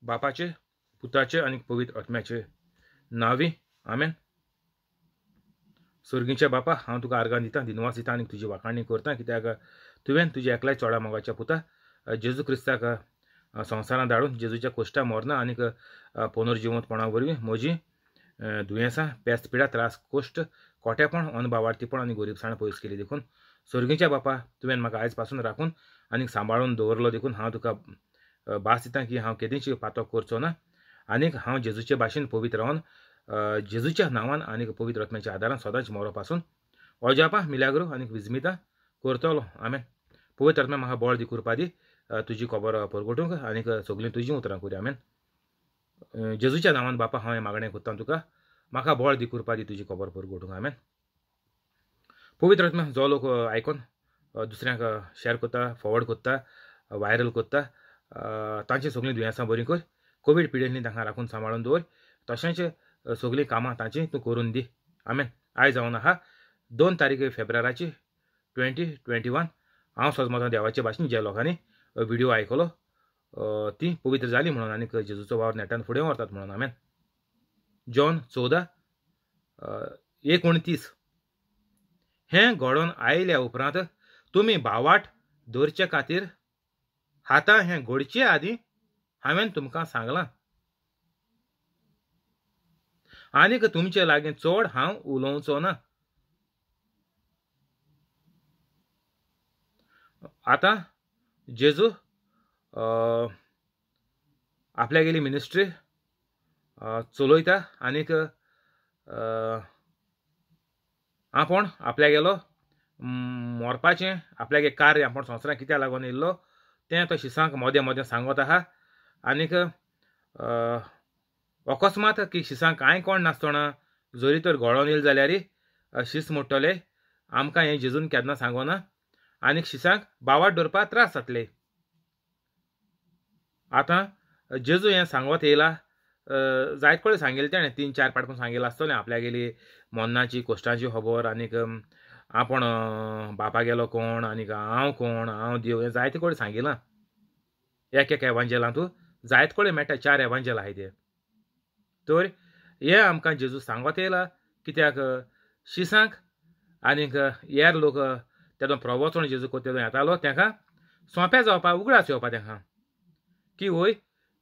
बापाचे, पुताचे आनी पवित्र आत्म्याचे नांवी, आमेन. स्वर्गीच्या बापा, हांव तुका आर्गां दिता, दिनवास दिता आनी तुजी वाखाणी करता, कित्याक तुवें तुज्या एकल्याय चोडा मोगाच्या पुता जेजू क्रिस्ताक संवसारांत धाडून जेजूच्या कोश्टा मरना आनीक पुनर्जिवंतपणा वरवीं म्हजी दुयेंसां, पेस्त पिडा, त्रास, कोश्ट, कोट्यापण, अनबावार्थीपण आनी गोरीबसाण पयस केली. देखून स्वर्गीच्या बापा, तुवें म्हाका आयज पासून राखून आनीक सांबाळून दवरलो, देखून हांव तुका भास दिता की हांव केदींच पातक करचो ना आनीक हांव जेजूचे भाशेन पवित्र रावन जेजूच्या नांवान आनीक पवित्र आत्म्याच्या आदारान सदांच मरो पासून अजापां, मिलाग्रो आनीक विजमितां करतलो. आमेन. पवित्र आत्म्या म्हाका बळ दी, कृपा दी, तुजी खबर परगटूंक आनीक सगळीं तुजीं उतरां करूया. आमेन. जेजूच्या नांवान बापा हांव हें मागणें करता तुका, म्हाका बळ दी, कृपा दी, तुजी खबर परगटूंक. आमेन. पवित्र आत्म्या जो लोक आयकोन दुसऱ्यांक शेअर करता, फॉरवर्ड करता, व्हायरल करता, तांची सगळीं दुयेंसां बरीं कर. कोवीड पिडेंतली तांकां राखून सांबाळून दवर, तशेंच सगळीं कामां तांची तूं करून दी. आमेन. आयज जावन आहा 2 तारीख फेब्रुवाराची 2021. हांव सजमतां देवाचे भाशेन ज्या लोकांनी व्हिडिओ आयकलो ती पवित्र जाली म्हणून आनीक जेजूचो वावर नेटान फुडें व्हरतात म्हणून. आमेन. जॉन 14:29. हें घडोवन आयल्या उपरांत तुमी भावाट दवरचे खातीर आतां हें घडचे आदीं हांवें तुमकां सांगलां, आनीक तुमचे लागीं चड हांव उलोवचो ना. आतां जेजू आपल्यागेली मिनिस्ट्री चलयता आनीक आपूण आपल्यागेलो मरपाचें आपल्यागे कार्य आपूण संवसारांत कित्याक लागून येयल्लो तें तो शिसांक मोदें मोदें सांगत आहा. आनीक अकस्मात की शिसांक कांय कोण नासतना जरी तर घडोवन येयले जाल्यार शीस मोडटले, आमकां हें जेजून केन्ना सांगना आनीक शिसांक बावाट दवरपाक त्रास जातले. आतां जेजू हें सांगत येयला, जायत कडेन सांगिल्लें तेणें, 3-4 पाटपून सांगिल्लें आसतलें आपल्यागेली मरणाची कोश्टाची खबर आनीक आपूण बापा गेलो कोण आनीक हांव कोण, हांव देव, हें जायते कडेन सांगिलां. एक एक एवांजेलांतू जायत कडेन मेळटा, 4 एवांजेल आहाय ते. तर हें आमकां जेजू सांगत येयला कित्याक शिसांक आनीक हेर लोक तेदो प्रवचन जेजू तेदो येतालो तेंकां सोंपें जावपाक, उगडास येवपा तेंकां की वय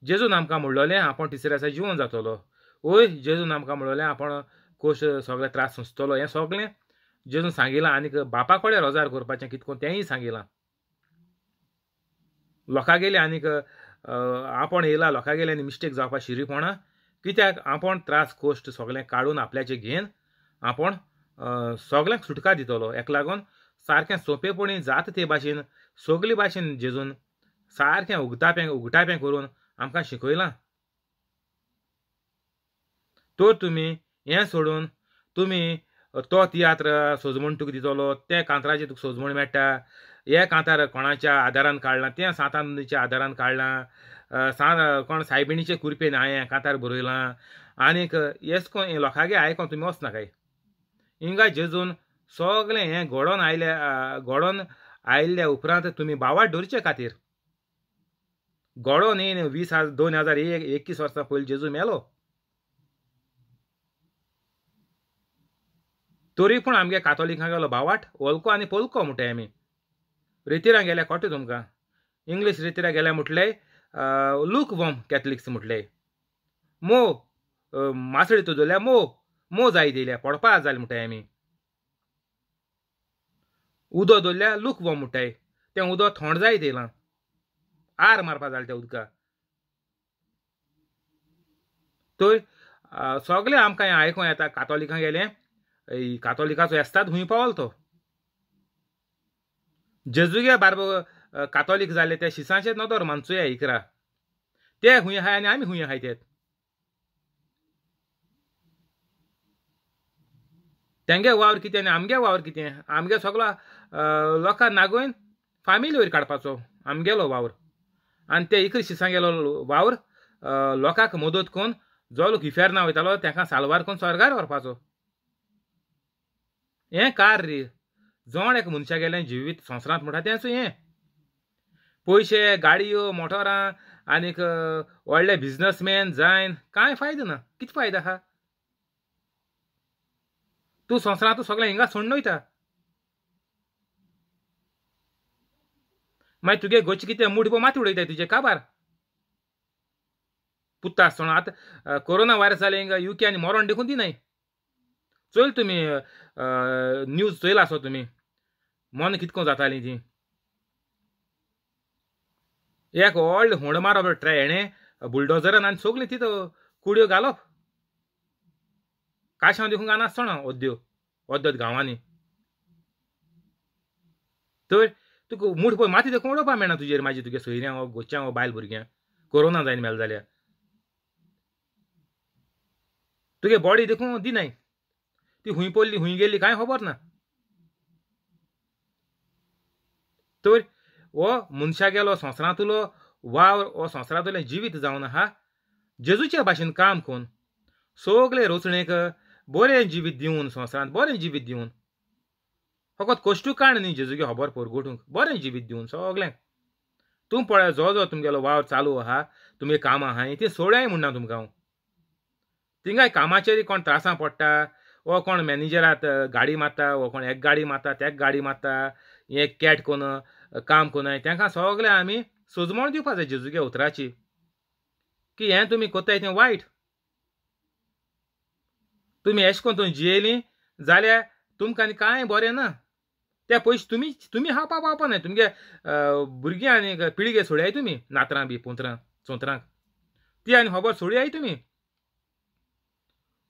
जेजून आमकां म्हणलोलें आपूण तिसऱ्या दिसा जिवन जातलो, वय जेजून आमकां म्हणलोलें आपूण कोश सगळे त्रास सोंसतलो, हें सगळें जेजून सांगिलां. आनीक बापा कडेन रोजार करपाचें कितको तेंय सांगिलां. लोकांगेले आनीक आपूण येयला लोकांगेले आनी मिस्टेक जावपा शिरीपणां, कित्याक आपूण त्रास कोश्ट सगळें काडून आपल्याचें घेवन आपूण सगळ्यांक सुटका दितलो. हेका लागून सारकें सोंपेपणी जाता ते भाशेन सगळे भाशेन जेजून सारकें उगतापें उगटापें करून आमकां शिकयलां. तर तुमी हें सोडून तुमी तो तियात्र सोजमण तुका दितलो, तें कांतराचें तुका सोजमण मेळटा, हे कांतार कोणाच्या आदारान काडलां, तें सांतानच्या आदारान काडलां, कोण सायबिणीचे कुरपेन हांवें कांतार बरयलां आनीक येस कोण लोकांगे आयकोन तुमी वचनाकाय. हिंगा जेजून सगळें हें घडोवन आयल्या, घडोवन आयिल्ल्या उपरांत तुमी बावाट दवरचे खातीर घडोवन येयन 2021 वर्सां पयलीं जेजू मेलो, तरी पूण आमगे कातोलिकां गेलो बावाट ओलको आनी पोलको म्हणटाय आमी. रेतिरां गेल्या कोटे तुमकां इंग्लीश रेतिरां गेल्या म्हटले लूक वॉर्म कॅथलिक्स म्हटले, मोव मासळी तूं धरल्या मोव मोव जायत येयल्या पडपा जालें म्हणटाय आमी. उदो धरल्या लूक वॉर्म म्हणटाय, तें उदो थोंड जायत येयलां, आर मारपा जालें त्या उदका. तर सगळें आमकां हें आयकों येता कातोलिकां गेलें, कातोलिकाचो एस्ताद हुंय पावलो तो. जेजुगे बारब कातोलीक जाले ते शिसांचेर नदर मानचोया इकरा, ते हुंय आहाय आनी आमी हुंय आहाय ते. तेंगे वावर कितें आनी आमगे वावर कितें, आमगे सगळो लोकां नागोवन फामिली वयर काडपाचो आमगेलो वावर, आनी ते इकरा शिसां गेलो वावर लोकांक मदत करून जो लोक इफेर्ना वयतालो तेंकां साल्वार करून स्वर्गार व्हरपाचो. हें कार्य जण एक मनशा गेलें जिवीत संवसारांत म्हणटा तेंच हें. पयशे, गाडयो, मोटरां आनीक व्हडले बिजनसमॅन जायन कांय फायदो ना. कितें फायदो आहा? तूं संवसारांत सगळें हिंगा सोडून वयता. मागीर तुगे गोची कितें मुठ माती उडयताय तुजे काबार पुता आसतना. आतां कोरोना व्हायरस जालें हिंगा युके आनी मरोण देखून दिनाय. चोयल तुमी न्यूज चोयला आसो तुमी मन कितको जातालीं ती. एक व्हडलें होंड मारप ट्रे हेणें बुलडोजरान आनी सगळीं तितू कुडयो घालप. काशांव देखून घालना आसतना अद्यो अद्यो गांवांनी. तर तुका मूठ पळय माती देखून उडोवपा मेळना तुजेर मागीर तुगे सोयऱ्यांक वो गोच्यांक वो बायल भुरग्यांक कोरोना जायन मेल जाल्यार तुगे बॉडी देखून दिनाय. ती हुंय पडली हुंय गेली कांय खबर ना. तर हो मनशागेलो संवसारांतलो वावर हो संवसारांतलें जिवीत जावन आहा जेजूच्या भाशेन काम करून सगळे रचणेक बरें जिवीत दिवन संवसारांत बरें जिवीत दिवन फकत कश्टू काण न्ही जेजूगे खबर परगटूंक बरें जिवीत दिवन सगळ्यांक. तूं पळय जो जो तुमगेलो वावर चालू आहा तुमगे कामां आहाय ती सोडाय म्हणना तुमकां हांव. थिंगाय कामाचेर कोण त्रासां पडटा वो कोण मॅनेजराक गाडी मारता वो कोण एक गाडी मारता तेक गाडी मारता हें कॅट कोन काम कोनाय तांकां सगळें आमी सजमण दिवपा जाय जेजूगे उतराची की हें तुमी कोत्ताय तें वायट. तुमी एश कोन तुमी जियेलीं जाल्यार तुमकां आनी कांय बरें ना. ते पयशे तुमी तुमी खावपा पावपा नाय तुमगे भुरगीं आनी पिळगे सोडयाय तुमी नातरां बी पोंतरां चोंतरांक ती आनी खबर सोडयाय तुमी.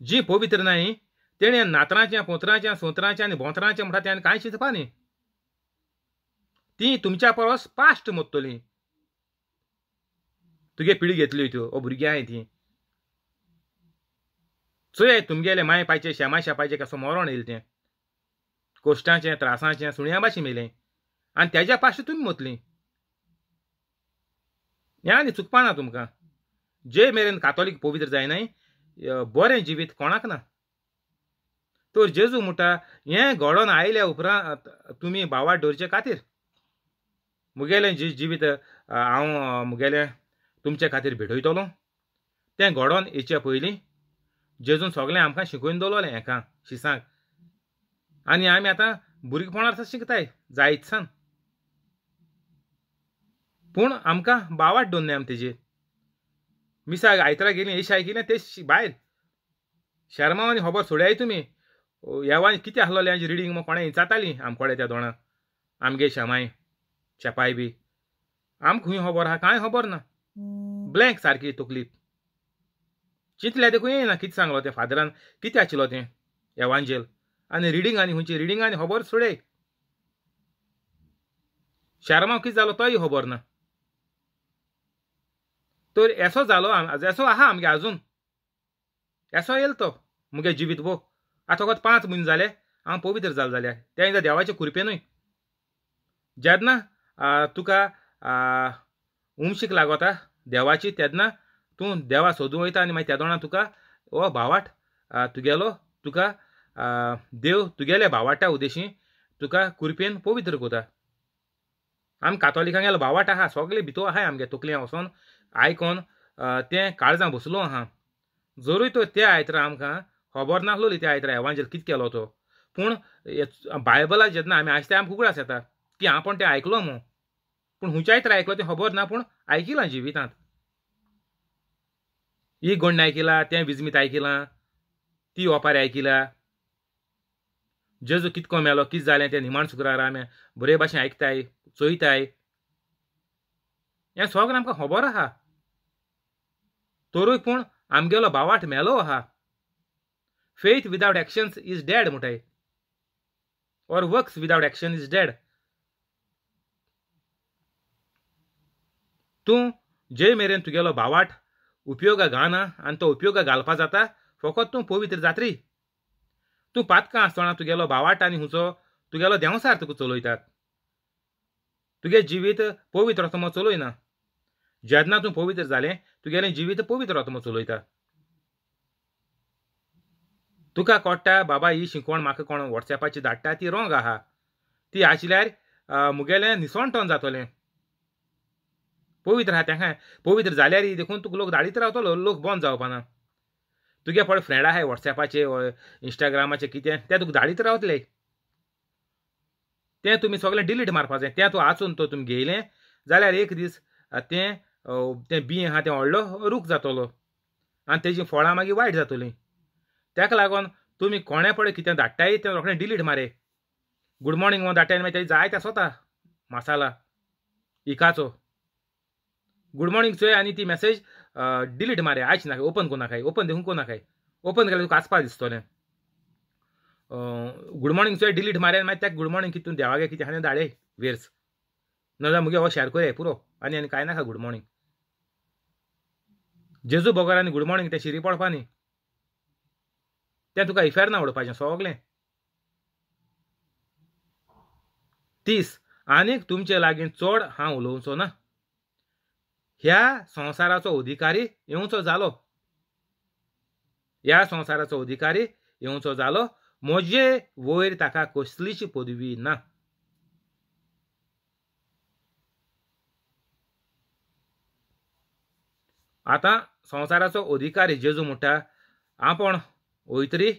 जी पवित्र नाय तेणें नातरांचें पोंतरांचें सोंतरांचें आनी बोंतरांचें म्हणटा तें आनी कांय चिंतपा न्ही. ती तुमच्या परस पास्ट मोत्तली तुगे पिळगी घेतली त्यो ओ भुरगीं आहाय ती. चोय तुमगेले माय पायचे शेमा शेपायचें कसो मरण येयलें तें कोश्टांचें त्रासांचें सुण्या भाशेन मेलें आनी तेज्या पास्ट तुमी मोतली. हें आनी चुकपा ना तुमकां. जे मेरेन कातोलीक पवित्र जायनाय बरें जिवीत कोणाक ना. तर जेजू म्हणटा हें घडोवन आयल्या उपरांत तुमी भावार्थ दवरचे खातीर मुगेलें जिवीत हांव मुगेलें तुमचे खातीर भेटयतलो. तें घडोवन येचे पयलीं जेजून सगळें आमकां शिकोवन दवरलें हेका शिसांक आनी आमी आतां भुरगेपणार शिकताय जायत सान. पूण आमकां भावार्थ दवरनाय आमी तेजेर. मिसाक आयतरा गेलीं एशाय गेलीं ते भायर शेर्मांव आनी खबर सोडयाय तुमी. येवान कितें आसलोलें हांचे रिडींग मग कोणें विचारतालीं आमकोडे त्या दोणां आमगे शेमाय शेपाय बी आमकां खूंय खबर आहा कांय खबर ना. ब्लँक सारकी तकली चिंतल्या देखून येना कितें सांगलो तें फादरान कितें आशिल्लो तें एवांजेल आनी रिडींग आनी खंयची रिडींग आनी खबर सोडय. शेर्मांव कितें जालो तोय खबर ना. तर एसो जालो एसो आहा आमगे आजून एसो येयलो तो मुगे जिवीत भो. आतां फकत 5 म्हयने जाले हांव पवित्र जालें जाल्यार तें देवाचे कृपेनूय. जेन्ना तुका उमशीक लागता देवाची तेन्ना तूं देवा सोदूं वयता आनी मागीर तेदोणा तुका हो भावार्थ तुगेलो तुका देव तुगेल्या भावार्था उद्देशी तुका कृपेन पवित्र करता. आमी कातोलिकांगेलो भावार्थ आहा सगळे भितर आहाय आमगे तकलें वचोन आयकोन तें काळजां बसलो आहा. जरूय तर त्या आयतरा आमकां खबर नासलोली त्या आयतरा एवांजेल कितें केलो तो. पूण बायबला जेन्ना आमी आयकता आमकां उगडास येता की आपूण तें आयकलो मू. पूण खंयच्या आयतरा आयकलो तें खबर ना पूण आयकिलां जिवितांत. ही गोण्ण आयकिला तें विजमीत आयकिलां ती ओपारी आयकिला. जेजू कितको मेलो कितें जालें तें निमाण शुक्रारा आमी बरे भाशेन आयकताय चोयताय. हें सगळें आमकां खबर आहा. तरूय पूण आमगेलो भावार्थ मेलो आहा. Faith without actions is dead म्हणटाय or works without action is dead. तूं जे मेरेन तुगेलो भावार्थ उपयोगा घालना आनी तो उपयोगा घालपा जाता फकत तूं पवित्र जात्री. तूं पातकां आसतना तुगेलो भावार्थ आनी हुंचो तुगेलो देंवसार तुका चलयतात. तुगे जिवीत पवित्र आत्मो चलयना. जेन्ना तूं पवित्र जालें तुगेलें जिवीत पवित्र आत्मो चलयता. तुका कळटा बाबा ही शिकवण म्हाका कोण वॉट्सएपाचेर धाडटा ती रोंग आहा. ती आशिल्यार मुगेलें निसणटण जातलें. पवित्र आहा तेंकां पवित्र जाल्यार देखून तुका लोक धाडीत रावतलो, लोक बंद जावपाना। तुगे पळय फ्रेंड आहाय वॉट्सॅपाचे इंस्टाग्रामाचे कितें ते तुका धाडीत रावतले, तें तुमी सगळें डिलीट मारपा जाय। तें तूं आसून तो तुमी घेयलें जाल्यार एक दीस तें तें बियें आहा तें व्हडलो रूख जातलो आनी तेजी फळां मागीर वायट जातलीं। ताका लागून तुमी कोणें पळय कितें धाडटाय तें रोखडें डिलीट मारे। गुड मॉर्निंग म्हणून धाडटाय मागीर तें जायते आसता मसाला इकाचो। गुड मॉर्निंग चोय आनी ती मॅसेज डिलीट मारे, आयच नाका, ओपन करूं नाकाय, ओपन देखून करूं नाकाय, ओपन केल्यार तुका आसपा दिसतलें। गुड मॉर्निंग चोय डिलीट मारे, मागीर ताका गुड मॉर्निंग कितून देवागे कितें आहा धाडे वेर्स, ना जाल्यार मुगे हो शेअर करया पुरो आनी आनी कांय नाका गुड मॉर्निंग। जेजू बगर आनी गुड मॉर्निंग तें शिरी पडपा न्ही, तें तुका इफेर ना उडोवपाचें सगळें। 30 आनीक तुमचे लागीं चड हांव उलोवचो ना, ह्या संवसाराचो अधिकारी येवचो जालो, ह्या संवसाराचो अधिकारी येवचो जालो, म्हजे वयर ताका कसलीच पदवी ना। आतां संवसाराचो अधिकारी जेजू म्हणटा आपूण वयतरी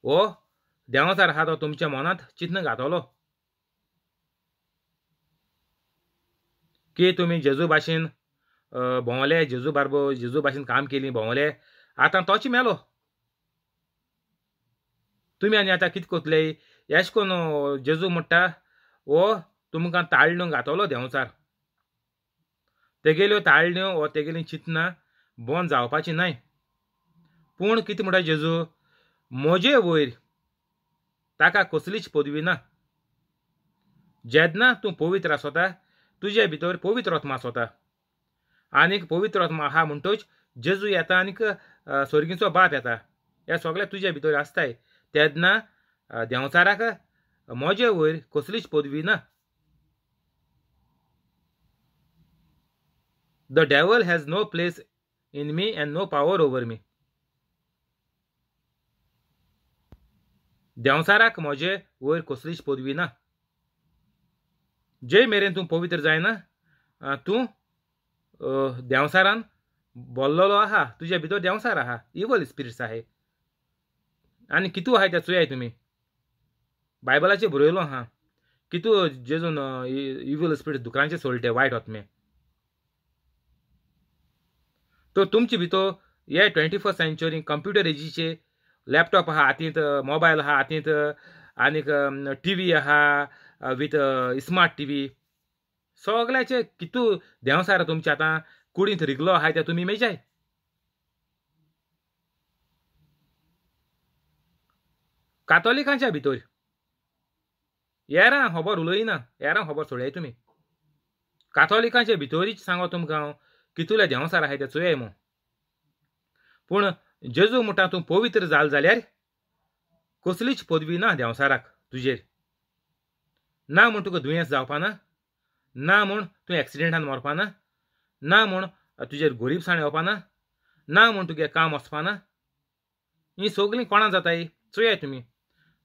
हो देंवचार आहा तो तुमच्या मनांत चिंतन घातलो की तुमी जेजू भाशेन भोंवले, जेजू बारबो जेजू भाशेन काम केली भोंवले, आतां तोच मेलो तुमी आनी आतां कितें करतले। एश कोन्न जेजू म्हणटा हो तुमकां ताळण्यो घातलो देंवचार, तेगेल्यो ताळण्यो वो तेगेलीं चिंतनां बंद जावपाची न्हय। पूण कितें म्हणटा जेजू, म्हजे वयर ताका कसलीच पदवी ना। जेन्ना तूं पवित्र आसता तुजे भितर पवित्र आत्मा आसता आनीक पवित्र आत्मा आहा म्हणटच जेजू येता आनीक स्वर्गीचो बाप येता, हे सगळे तुजे भितर आसताय। तेन्ना देंवचाराक म्हजे वयर कसलीच पदवी ना। The devil has no place in me and no power over me. देंवचाराक म्हजे वयर कसलीच पदवी ना। जे मेरेन तूं पवित्र जायना तूं देंवचारान बोल्लोलो आहा, तुजे भितर देंवचार आहा, इवल स्पिरिट्स आहाय आनी कितू आहाय तें चोयाय तुमी, बायबलाचेर बरयलो आहा कितू जेजून इवल स्पिरिट्स दुकरांचे सोडले वायट आत्मे। तो तुमचे भितर हे 21st century computer एजीचे लॅपटॉप आहा हातींत, मोबायल आहा हातींत, आनीक टी व्ही आहा विथ स्मार्ट टी व्ही, सगळ्याचे कितू देंवचार तुमच्या आतां कुडींत रिगलो आहाय ते तुमी मेजाय। कातोलिकांच्या भितर येरां खबर उलयना, येरां खबर सोडयाय तुमी, कातोलिकांच्या भितरूच सांगो तुमकां हांव कितुले देंवचार आहाय ते चोयाय मू। पूण जेजू म्हणटा तूं पवित्र जाल जाल्यार कसलीच पदवी ना देंवचाराक तुजेर, ना म्हूण तुका दुयेंस जावपा ना, ना म्हूण तूं एक्सिडेंटान मरपा ना, ना म्हूण तुजेर गोरीबसाण येवपा ना, ना म्हूण तुगे काम वचपा ना। हीं सगळीं कोणा जाताय चोयाय तुमी।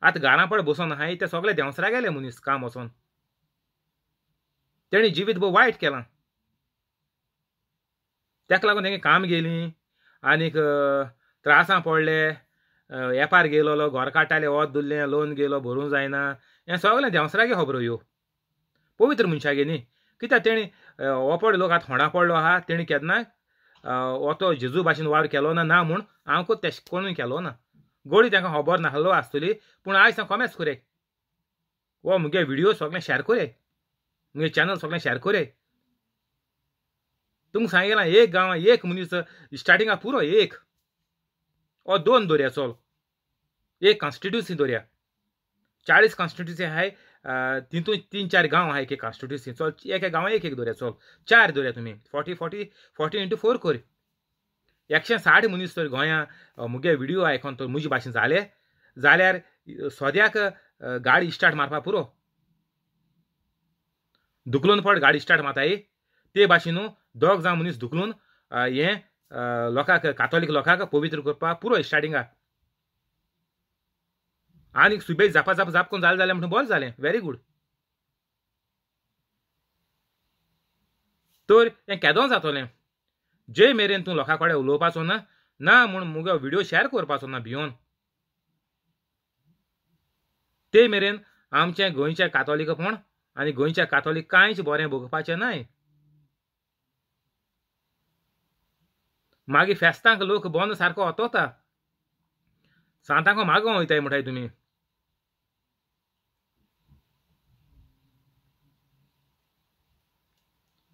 आतां घरां पळय बसोन आहाय ते सगळे देंवचारा गेले मनीस काम वचोन, तेणी जिवीत भोव वायट केलां, ताका लागून तेंगे काम गेलीं आनीक त्रासां पडले, वेपार गेलोलो, घर काडटाले, वत दुरलें, लोन गेलो भरूंक जायना, हें सगळें देंवचारागे खबरो ह्यो, पवित्र मनशागे न्ही। कित्याक तेणी हो पळय लोक आतां होणा पडलो आहा, तेणी केन्ना हो तो जेजू भाशेन वावर केलो ना, ना म्हूण हांव तेश कोणूय केलो ना, गोडी तांकां खबर नासलो आसतली, पूण आयज हांव कोमेस कोरे हो मुगे व्हिडियो सगळें शेअर कोरे, मुगे चॅनल सगळें शेअर कोरे। तुमकां सांगिलां एक गांवां एक मनीस स्टार्टिंगा पुरो एक ओ दोन दवरया, चल एक कॉन्स्टिट्युन्सी दवरया, 40 कॉन्स्टिट्युन्सी आहाय तितून 3-4 गांव आहाय एक कॉन्स्टिट्युन्सी, चल एक गांवां एक एक दवरया, चल 4 दवरया तुमी, 40 40 40 इंटू 4 कर, 160 मनीस तर गोंया मुगे व्हिडियो आयकोन तर म्हजे भाशेन जाले जाल्यार सद्याक गाडी स्टार्ट मारपा पुरो, धुकलून पड गाडी स्टार्ट मारताय ते भाशेन दोग जावं मनीस धुकलून हें लोकांक कातोलीक लोकांक पवित्र करपाक पुरो स्टार्टिंगाक। आनीक सुबेज जापा जाप जाप करून जालें जाल्यार म्हणून बरें जालें, व्हेरी गूड। तर हें केदों जातलें जे मेरेन तूं लोकां कडेन उलोवपाचो ना ना म्हूण मुगे व्हिडियो शेअर करपाचो ना भियोन ते मेरेन आमचें गोंयचें कातोलीकपण आनी गोंयच्या कातोलीक कांयच बरें भोगपाचें नाय। मागीर फेस्तांक लोक बंद सारको ओतोता सांतांक मागों वयताय म्हणटाय तुमी।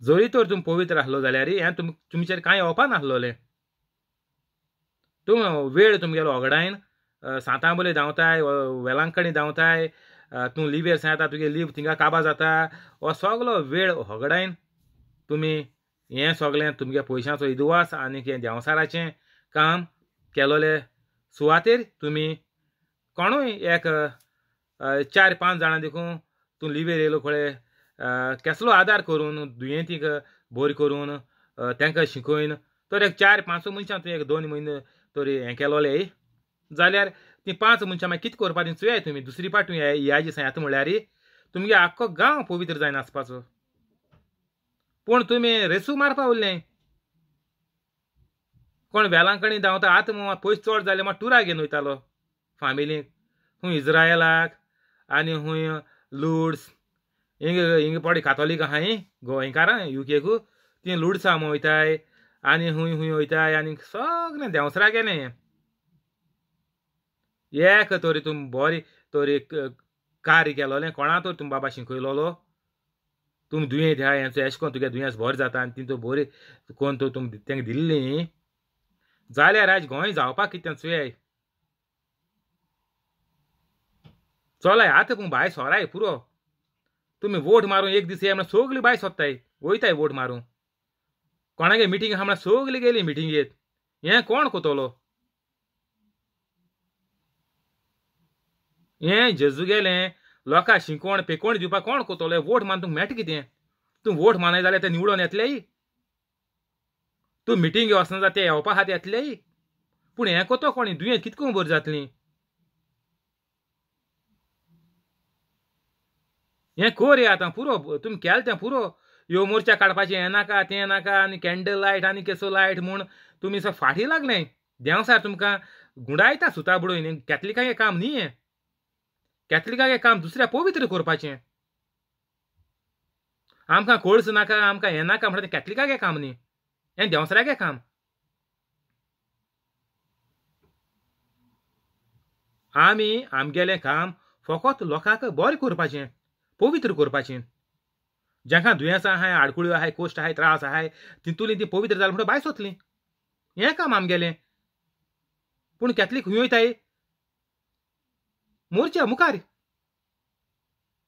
जरी तर तुमी पवित्र आसलो जाल्यार हें तुमचेर कांय येवपा नासलोलें। तूं वेळ तुमगेलो ओगडायन सांतां बोले धांवताय वेलांकणी धांवताय तूं लिवेर सांगता तुगे लीव थिंगा काबा जाता हो सगलो वेळ होगडायन तुमी हें सगळें तुमगे पयशांचो इदुवास आनी हें देंवसाराचें काम केलोले सुवातेर तुमी कोणूय एक 4-5 जाणां देखून तूं लिवेर येयलो पळय केसलो आदार करून दुयेंतीक बरी करून तांकां शिकयन तर एक 4-5 मनशां तूं एक 2 म्हयने तरी हें केलोलें जाल्यार तीं 5 मनशां मागीर कितें करपा ती चोयाय तुमी। दुसरी पाट तूं ह्या दिसा येता म्हणल्यार तुमगे आख्खो गांव पवित्र जायना आसपाचो। पूण तुमी रेसू मारपा उरलें कोण वेलांकणी धांवता आतां पयस चड जालें मागीर टुरा घेवन वयतालो फामिलीक खूंय इज्रायलाक आनी खूंय लुड्स हिंग हिंग पडे कातोलीक आहाय गोंयकारां युकेकू तीं लुड्सां वयताय आनी खूंय खूंय वयताय आनी सगळें देंवसरा गेलें। एक तरी तुमी बरी तरी कार्य केलोलें कोणा तर तुमी बाबा शिकयलोलो तुमी दुयेंत आहा हेंचो एशें कोन्न तुगे दुयेंस बरें जाता आनी तितू बरी कोन्न तर तुमी तांकां दिल्ली जाल्यार आयज गोंय जावपाक कितें चोयाय। चलाय आतां पूण भायर सोराय पुरो तुमी वोट मारून एक दीस म्हणल्यार सगळी भायर सोदताय वयताय वोट मारूंक कोणागे मिटींग आहा म्हणल्यार सगळी गेली मिटिंगेत हें कोण कोतलो हें जेजू गेलें लोकां शिकोण पेकोण दिवपाक कोण कोतलो वोट मान तुमकां मेळटा कितें तूं वोट मानय जाल्यार ते निवडून येतलेय तूं मिटिंगे वचना जाल्यार ते येवपा खातीर येतलेय पूण हें कोतो कोणी दुयेंत कितको बरी जातली हें कोर आतां पुरो तुमी केलें तें पुरो ह्यो मोर्चा काडपाचें हें नाका तें नाका आनी कॅन्डल लायट आनी केसो लायट म्हूण तुमी सो फाटीं लागलें देंवसार तुमकां गुंडायता सुता बुडोवन कॅथलिकांचें काम न्ही हें कॅथलिकांचें काम दुसऱ्या पवित्र करपाचें आमकां कोळस नाका आमकां हें नाका म्हणटा तें कॅथलिकांचें काम न्ही हें देंवसराचें काम। आमी आमगेलें काम फकत लोकांक बरें करपाचें पवित्र करपाचें जांकां दुयेंसां आहाय आडकुळ्यो आहाय कोश्ट आहाय त्रास आहाय तितूली ती पवित्र जाली म्हणटा भायर सोदली हें काम आमगेलें। पूण कॅथलीक खंय वयताय मोर्चा मुखार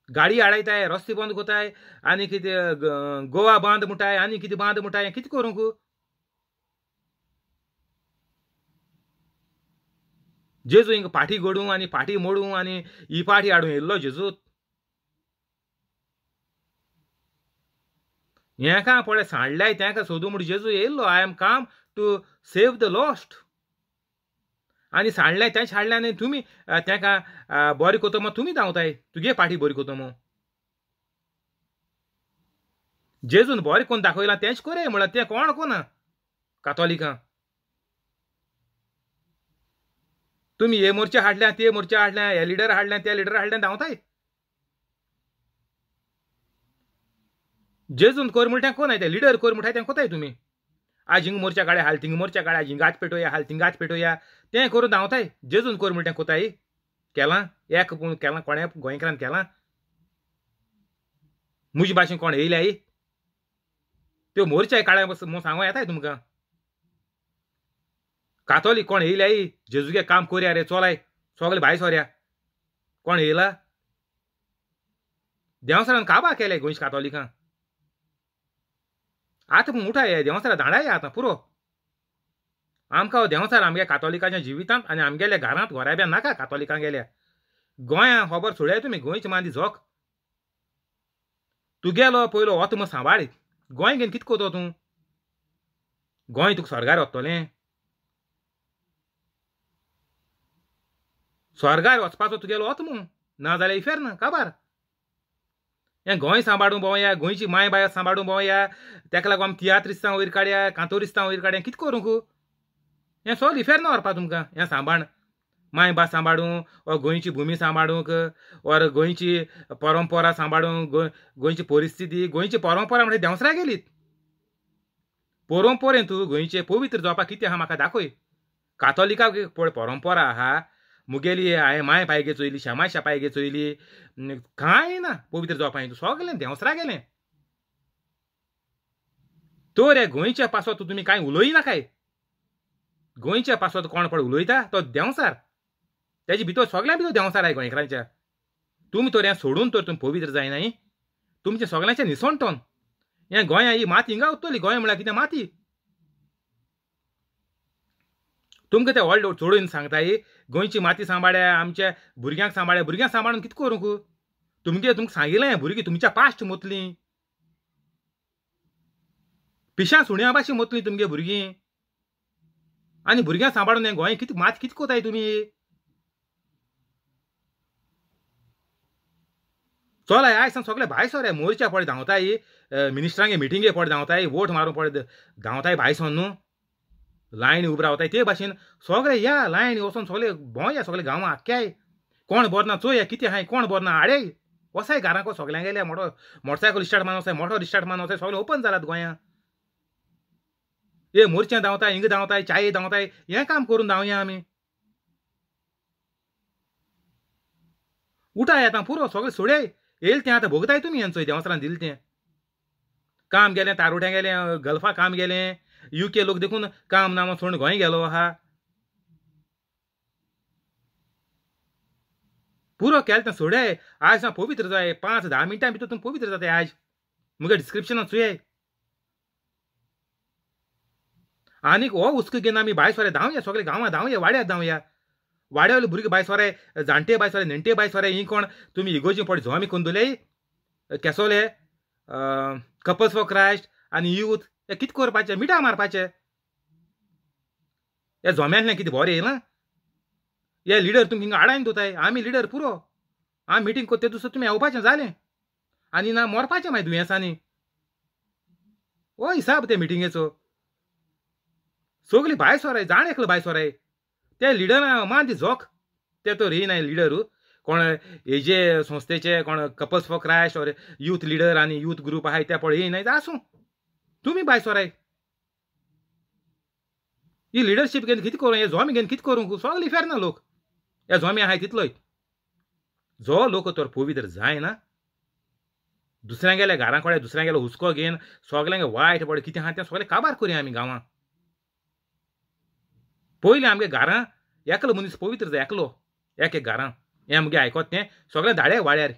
गाडी आडायताय रस्ते बंद करताय आनी कितें गोवा बांद म्हणटाय आनी कितें बांद म्हणटाय कितें करूंक जेजू हिंगा पाटी घडूं आनी पाटी मोडूं आनी ही पाटी हाडूं येयल्लो जेजू हेका पळय सांडल्याय तेंका सोदूं म्हूण जेजू येयल्लो I am come to save the lost आनी सांडल्याय तें हाडलें आनी तुमी तेंका बरें कोतो मग तुमी धांवताय तुगे पाटी बरी कोतो मग जेजून बरें कोन्न दाखयलां तेंच कोरय म्हळ्यार तें कोण कोना कातोलिकां तुमी हे मोर्चा हाडल्या ते मोर्चा हाडल्या हे लिडर हाडल्या ते लिडर हाडल्या धांवताय जेजून कोर म्हणटा कोण ते लिडर कोर म्हणटाय तें कोताय तुमी आज हिंग मोर्चा काड्या हाल थिंग मोर्चा काड्या हिंगाच पेटोवया हाल थिंगाच पेटोवया तें करून धांवताय जेजून कोर म्हणटा कोताय केलां एक पूण केलां कोणें गोंयकारान केलां म्हजे भाशेन कोण येयल्याय त्यो मोर्चाय काड्या म्हूण सांगो येताय तुमकां कातोलीक कोण येयल्याय जेजूगे काम कोरया रे चोलाय सगळे भायर सोरया कोण येयला देंवसरान काबा केले गोंयच्या कातोलिकां आतां पूण उठाय देंवसरा धाडाय आतां पुरो आमकां देंवसार आमगे कातोलिकाच्या जिवितांत आनी आमगेल्या घरांत घोराब्यान नाका कातोलिकां गेल्या गोंया खबर सोडया तुमी गोंयची मांदी झोक तुगेलो पयलो आत्म सांबाळ गोंय घेवन कितें कोतो तूं गोंय तुका स्वर्गार वतलें स्वर्गार वचपाचो तुगेलो आत्मो ना जाल्यार इफेर्न काबार हें गोंय सांबाळूंक भोंवया, गोंयची माय बाय सांबाळूंक भोंवया, तेका लागून आमी तियात्रिस्तां वयर काडया, कांतोरिस्तां वयर काडया, कितें करूंक? हें सगळें इफेर्न व्हरपा तुमकां. हें सांबाळ माय भास सांबाळूंक वा गोंयची भुमी सांबाळूंक वा गोंयची परंपरा सांबाळूंक, गोंयची परिस्थिती, गोंयची परंपरा म्हणजे देंवसरा गेलीत. परंपरेन तूं गोंयचें पवित्र जावपाक कितें आहा म्हाका दाखय. कातोलिका पळय परंपरा आहा मुगेली, हांवें माय पायगे चोयली, शेमाय पायगे चोयली, कांय ना पवित्र जावपाक, तूं सगळें देंवसरा गेलें. तर हे गोंयच्या पासत तुमी कांय उलयना काय? गोंयच्या पासत कोण पळय उलयता तो देंवसार, तेजे भितर सगळ्यां भितर देंवसार आहाय गोंयकारांच्या. तुमी तर हें सोडून तर तुमी पवित्र जायनाय, तुमचें सगळ्यांचें निसणटोन. हें गोंया ही माती हिंगा उत्तली, गोंय म्हळ्यार कितें माती. तुमकां ते व्हड चडून सांगताय गोंयची माती सांबाळ्या, आमच्या भुरग्यांक सांबाळ्या. भुरग्यांक सांबाळून कितें करूंक? तुमगे तुमकां सांगिल्लें भुरगीं तुमच्या पास्ट मोतलीं, पिशां सुण्या भाशेन मोतलीं तुमगे भुरगीं. आनी भुरग्यांक सांबाळून हें गोंय कितें माती कितें कोताय तुमी? चलाय आयज सांग सगळे भायर सर मोर्चा पळय धांवताय, मिनिस्टरांगे मिटिंगे पळय धांवताय, वोट मारूंक पळय धांवताय भायर सर न्हू, लायन उबो रावताय. ते भाशेन सगळे या लायन वचोन सगळे भोंवया सगळे गांवां आख्याय. कोण बरो ना चोया कितें आहाय, कोण बरो ना हाडय वसाय घरांक सगळ्यांक गेल्या. मोटरसायकल स्टार्ट मारून वसाय, मोटर स्टार्ट मारून वसाय, सगळें ओपन जालात गोंयां. हे मोर्चा धांवताय, हिंगा धांवताय, चाये धांवताय, हें काम करून धांवया आमी. उठाय आतां पुरो, सगळें सोडय येयल तें आतां भोगताय तुमी. हेंचो देंवसरान दिलें तें काम गेलें, तारुट्यां गेलें, गल्फा काम गेलें, युके लोक देखून काम ना सोडून गोंय गेलो आहा. पुरो केलें तें सोडय. आयज हांव पवित्र जाय, 5-10 मिनटां भितर तुमी पवित्र जाताय आयज. मुगे डिस्क्रिप्शनान चोयाय. आनीक हो हुस्को घेवन आमी भायर सोरे धांवया, सगळे गांवां धांवया, वाड्यार धांवया. वाड्यावयले भुरगे भायर सोरे, जाणटे भायर सोरे, नेणटे भायर सोरे. ही कोण तुमी इगोजी पळय झोमी कोंदुले केसोले कपल्स फॉर क्रायस्ट आनी यूथ, हे कितें करपाचें? मिठां मारपाचें. हे झोम्यांतल्यान कितें बरें येयलां? हे लिडर तुमकां हिंगा आडायन दवरताय. आमी लिडर पुरो, आमी मिटींग करता ते दुसरो तुमी येवपाचें जालें आनी ना मरपाचें मागीर दुयेंसांनी. हो हिसाब ते मिटिंगेचो. सगळीं भायर सोराय, जाण एकलो भायर सोराय. ते लिडरां मान ती झोक, ते तर येयनाय लिडर कोण हेजे संस्थेचे, कोण couples for Christ or youth leader आनी यूथ ग्रुप आहाय ते पळय येयनाय. आसूं, तुमी भायर सोराय. ही लिडरशीप घेवन कितें करूं? हे झोमी घेवन कितें करूंक? सगळे इफेर ना लोक. हे झोमी आहाय तितलोय जो लोक तर पवित्र जायना, दुसऱ्यांगेल्या घरां कडेन दुसऱ्यांगेलो हुस्को घेवन सगल्यांक वायट पळय कितें आहा तें सगळें काबार करुया आमी गांवां. पयलीं आमगे घरां एकलो मनीस पवित्र जाय, एकलो एक एक घरां. हें आमगे आयकत तें सगळें धाडे वाड्यार.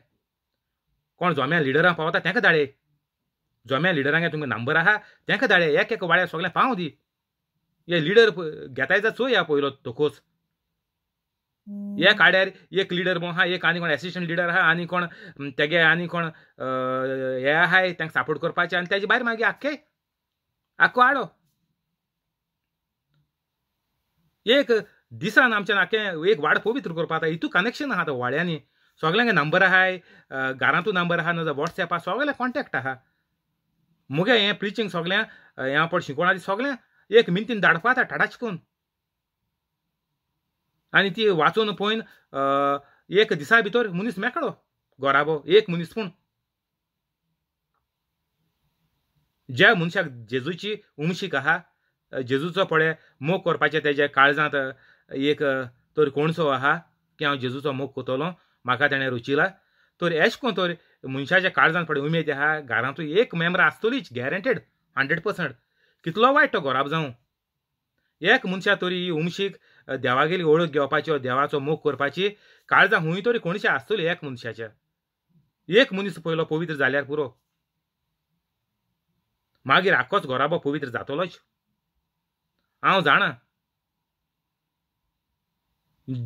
कोण जोम्या लिडरां पावता तेंका धाडे, जोम्या लिडरांक तुमकां नंबर आहा तेंका धाडे, एक एक वाड्यार सगळें पावं दी. हे लिडर घेताय जा चोया पयलो तोकोच. एक आड्यार एक लिडर म्हूण आहा, एक आनी कोण एसिस्टंट लिडर आहा, आनी कोण तेगे आनी कोण हे आहाय तेंका सपोर्ट करपाचें. आनी तेजे भायर मागीर आख्खे आख्खो आडो एक दिसान आमच्या आख्खें एक वाड पवित्र करपा. हितू कनेक्शन आहा आतां वाड्यांनी, सगल्यांक नंबर आहाय, घरांतू नंबर आहा, ना वॉट्सएप आहा, सगळ्यांक कॉन्टेक्ट आहा. मुगे हें प्रिचींग सगळ्यांक हें पळय शिकोवण आहा सगळ्यांक एक मिनटीन धाडपा आतां टाटाच करून. आनी ती वाचून पळोवन एक दिसा भितर मनीस मेकळो घराबो, एक मनीस. पूण ज्या मनशाक जेजूची उमशीक आहा, जेजूचो पळय मोग करपाचें तेज्या काळजांत एक तर कोणसो आहा की हांव जेजूचो मोग करतलो, म्हाका तेणें रुचिला, तर एश कोन तर मनशाच्या काळजांत पळय उमेद आहा, घरांतूय एक मेंबर आसतलीच गॅरंटेड 100%. कितलो वायट तो घराब जावं, एक मनशा तरी ही उमशीक देवागेली वळख घेवपाची, देवाचो मोग करपाची काळजां हुंय तरी कोणशी आसतली एक मनशाच्या. एक मनीस पयलो पवित्र जाल्यार पुरो, मागीर आख्खोच घराबो पवित्र जातलोच. हांव जाणा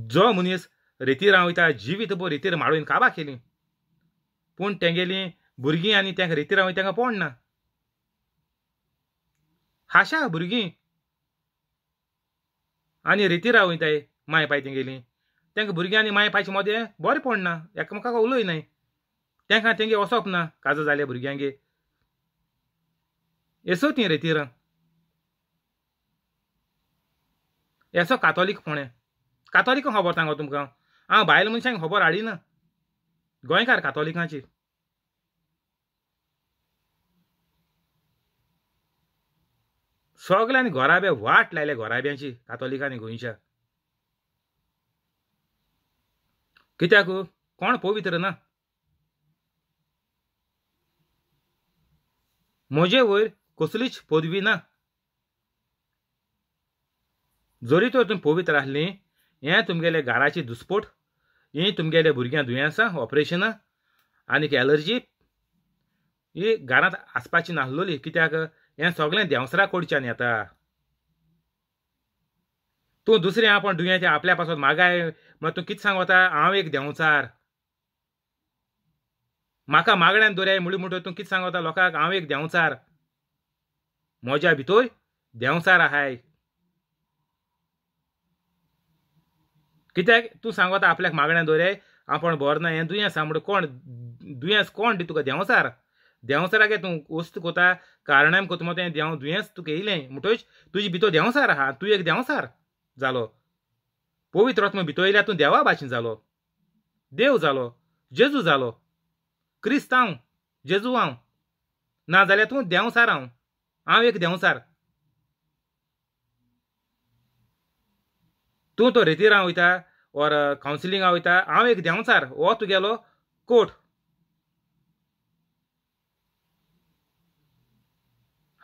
जो मनीस रेतीर वयता जिवीत भर रेतीर माडून काबा केली, पूण तेगेली भुरगीं आनी तेंका रेतीर वयता तेंका पडना. हाशा भुरगीं आनी रेतीर वयताय माय पाय तेगेली, तेंका भुरगीं आनी माय पायचे मदें बरें पडना, एकामेकाक उलयनाय. तेंकां तेंगे वचप ना काजार जाल्या भुरग्यांगे येसो तीं रेतिरां येसो कातोलीक फोणें कातोलीक खबर सांगो तुमकां हांव बायल मनशांक खबर हाडिना गोंयकार कातोलिकांची सगल्यांनी घराबे वाट लायल्या घराब्यांची कातोलिकांनी गोंयच्या कित्याक कोण पवित्र ना म्हजे वयर कसलीच पदवी ना जरी तर तुमी पवित्र आसली हें तुमगेले घराची दुस्पोट ही तुमगेले भुरग्यां दुयेंसां ऑपरेशनां आनीक एलर्जी ही घरांत आसपाची नासलोली कित्याक हें सगळें देंवसरा कडच्यान येता तूं दुसरें आपूण दुयेंत आपल्या पासत मागाय म्हळ्यार तूं कितें सांगता हांव एक देंवचार म्हाका मागण्यान दवराय म्हणू म्हणटा तूं कितें सांगता लोकांक हांव एक देंवचार म्हज्या भितर देंवचार आहाय कित्याक तूं सांगता आपल्याक मागण्यान दवराय आपूण बरो ना हें दुयेंस आसा म्हणटा कोण दुयेंस कोण दी तुका देंवचार देंवचारागे तूं वस्त कोता कारणां कोता तें देंव दुयेंस तुका येयलें म्हणटच तुजे भितर देंवचार आहा तूं एक देंवचार जालो पवित्र आत्मा भितर येयल्यार तूं देवा भाशेन जालो देव जालो जेजू जालो क्रिस्तांव जेजू हांव ना जाल्यार तूं देंवचार हांव हांव एक देंवचार तूं तो रेतिरां वयता ऑर कावन्सिलिंगा वयता हांव एक देंवचार हो तुगेलो कोट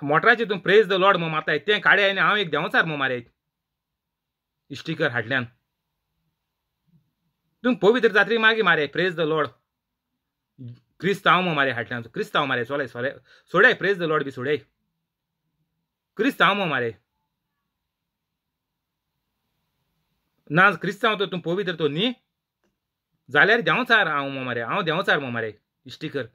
मोटराचेर तूं प्रेज the Lord म्हूण मारताय तें काडे आनी हांव एक देंवचार म्हूण मारय स्टिकर हाडल्यान तूं पवित्र जात्री मागीर मारे प्रेज the Lord क्रिस्तांव म्हूण मारे हाडल्यान क्रिस्तांव मारे सोले सोले सोडाय प्रेज the Lord बी सोडाय क्रिस्तांव म्हूण मारे ना क्रिस्तांव तर तूं पवित्र तो न्ही जाल्यार देंवचार हांव म्हूण मारे हांव देंवचार म्हूण मारे स्टिकर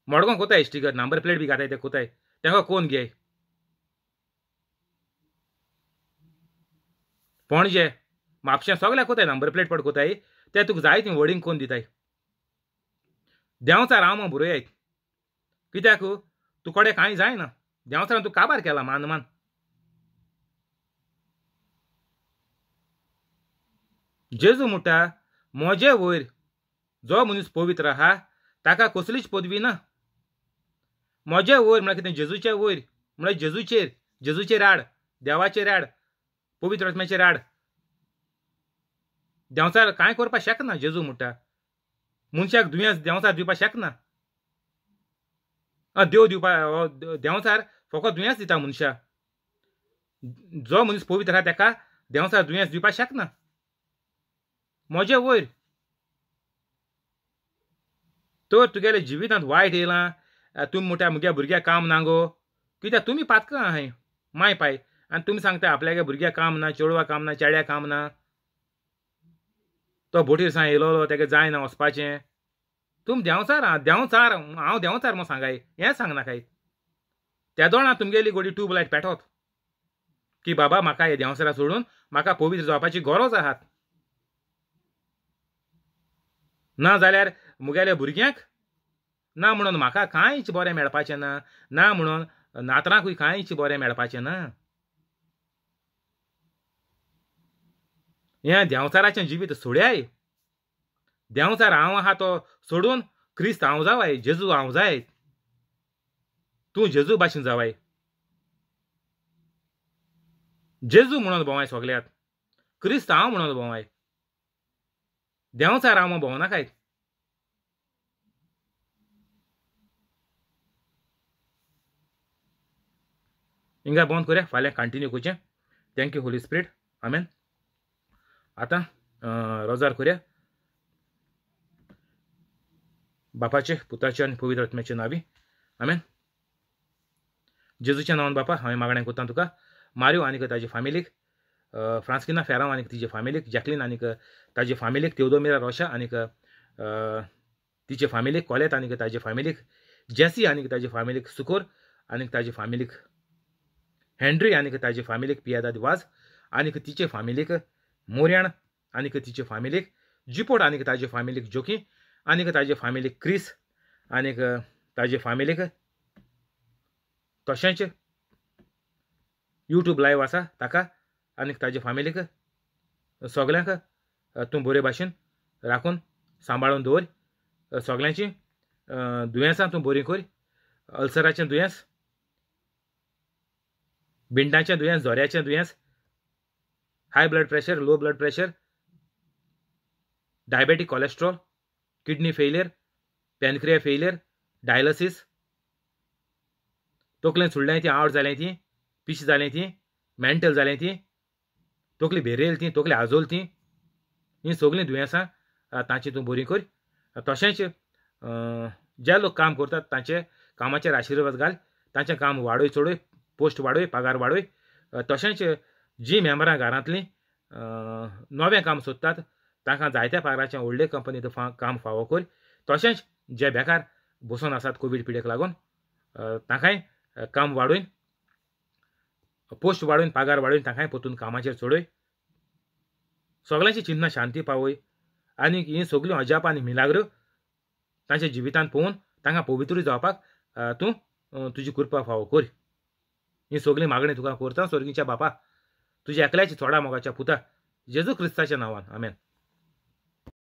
मडगांव कोताय स्टिकर नंबर प्लेट बी घाताय ते कोताय तेंका कोण घे पणजे म्हापशें सगळ्याक कोताय नंबर प्लेट पड कोताय ते तुका जाय ती वर्डींग कोण दिताय देंवचार हांव म्हूण बरोयाय कित्याक तूं कडेन कांय जायना देंवचारान तूं काबार केला मान मान जेजू म्हणटा म्हजे वयर जो मनीस पवित्र आहा ताका कसलीच पदवी ना म्हजे वयर म्हळ्यार कितें जेजूचे वयर म्हळ्यार जेजूचेर जेजूचेर आड देवाचेर आड पवित्र आत्म्याचेर आड देंवचार कांय करपाक शकना जेजू म्हणटा मनशाक दुयेंस देंवचार दिवपाक शकना देव दिवपा देंवचार फकत दुयेंस दिता मनशाक जो मनीस पवित्र आहा ताका देंवचार दुयेंस दिवपाक शकना म्हजे वयर तर तुगेले जिवितांत वायट येयलां तुमी म्हणटा म्हज्या भुरग्याक काम ना गो कित्याक तुमी पातकां आहाय माय पाय आनी तुमी सांगता आपल्यागे भुरग्याक काम ना चेडवा काम ना चेड्या काम ना तो बोटीर सां येयलो तेका जायना वचपाचें तुमी देंवचार आहा देंवचार हांव देंवचार म्हूण सांगाय हें सांगनाकाय त्या दोणा तुमगेली गोडी ट्यूबलायट पेटोत की बाबा म्हाका हे देंवचारा सोडून म्हाका पवित्र जावपाची गरज आहात ना जाल्यार म्हगेल्या भुरग्यांक ना म्हणून म्हाका कांयच बरें मेळपाचें ना ना म्हणून नातरांकूय कांयच बरें मेळपाचें ना हें देंवचाराचें जिवीत सोड्याय देंवचार हांव आहा तो सोडून क्रिस्त हांव जावाय जेजू हांव जाय तूं जेजू भाशेन जावाय जेजू म्हणून भोंवाय सगल्याक क्रिस्त हांव म्हणून भोंवाय देंवचार हांव भोंवनाकाय हिंगा बंद करूया फाल्यां कंटिन्यू करचें. Thank you Holy Spirit. आमेन. आतां रोजार करूया. बापाचे पुताचे आनी पवित्र आत्म्याचे नांवी आमेन. जेजूच्या नांवान बापा हांवें मागणें करता तुका मारियो आनी ताजे फामिलीक, फ्रांस्किना फेरांव आनी तिजे फामिलीक, जॅकलीन आनी ताजे फामिलीक, तेवदोमिरा रोशा आनी तिचे फामिलीक, कॉलेत आनी ताजे फामिलीक, जेसी आनी ताजे फामिलीक, सुकोर आनी ताजे फामिलीक, हेनरी आनी ताजे फामिलीक, पियादाद वाज आनी तिचे फामिलीक, मोर्याण आनी तिचे फामिलीक, जिपोट आनी ताजे फामिलीक, जोकी आनीक ताजे फामिलीक क्रिस आनीक ताजे फामिलीक, तशेंच यूट्यूब लायव आसा ताका आनीक ताजे फामिलीक सगल्यांक तूं बरे भाशेन राखून सांबाळून दवर। सगल्यांची दुयेंसां तूं बरीं कर, अल्सराचें दुयेंस, बिंडाचें दुयेंस, जोऱ्याचें दुयेंस, high blood pressure, low blood pressure, diabetic cholesterol, kidney failure, pancreas failure, dialysis, तकलेन सुडलें ती, आवट जालें ती, पिश जालें ती, मेंटल जालें ती, तकली भेरेल ती, तकली आजोल ती, हीं सगळीं दुयेंसां तांची तूं बरी कर। तशेंच जे लोक काम करतात तांचे कामाचेर आशिर्वाद घाल, तांचें काम वाडय चडय, पोस्ट वाडय, पगार वाडय। तशेंच जी मेंबरां घरांतलीं नवें काम सोदतात तांकां जायत्या पगाराचें व्हडले कंपनींत काम फावो कर। तशेंच जे बेकार बसून आसात कोवीड पिडेक लागून तांकांय काम वाडोवन, पोस्ट वाडोवन, पगार वाडोवन तांकांय परतून कामाचेर चडय। सगळ्यांची चिंतना शांती पावय आनी हीं सगळीं अजापां आनी मिलाग्रो तांच्या जिवितांत पळोवन तांकां पवित्र जावपाक तूं तुजी कृपा फावो कर। ही सगळीं मागणी तुका करता स्वर्गीच्या बापा, तुज्या एकल्याची थोडा मोगाच्या पुता जेजू क्रिस्ताच्या नांवान, आमेन।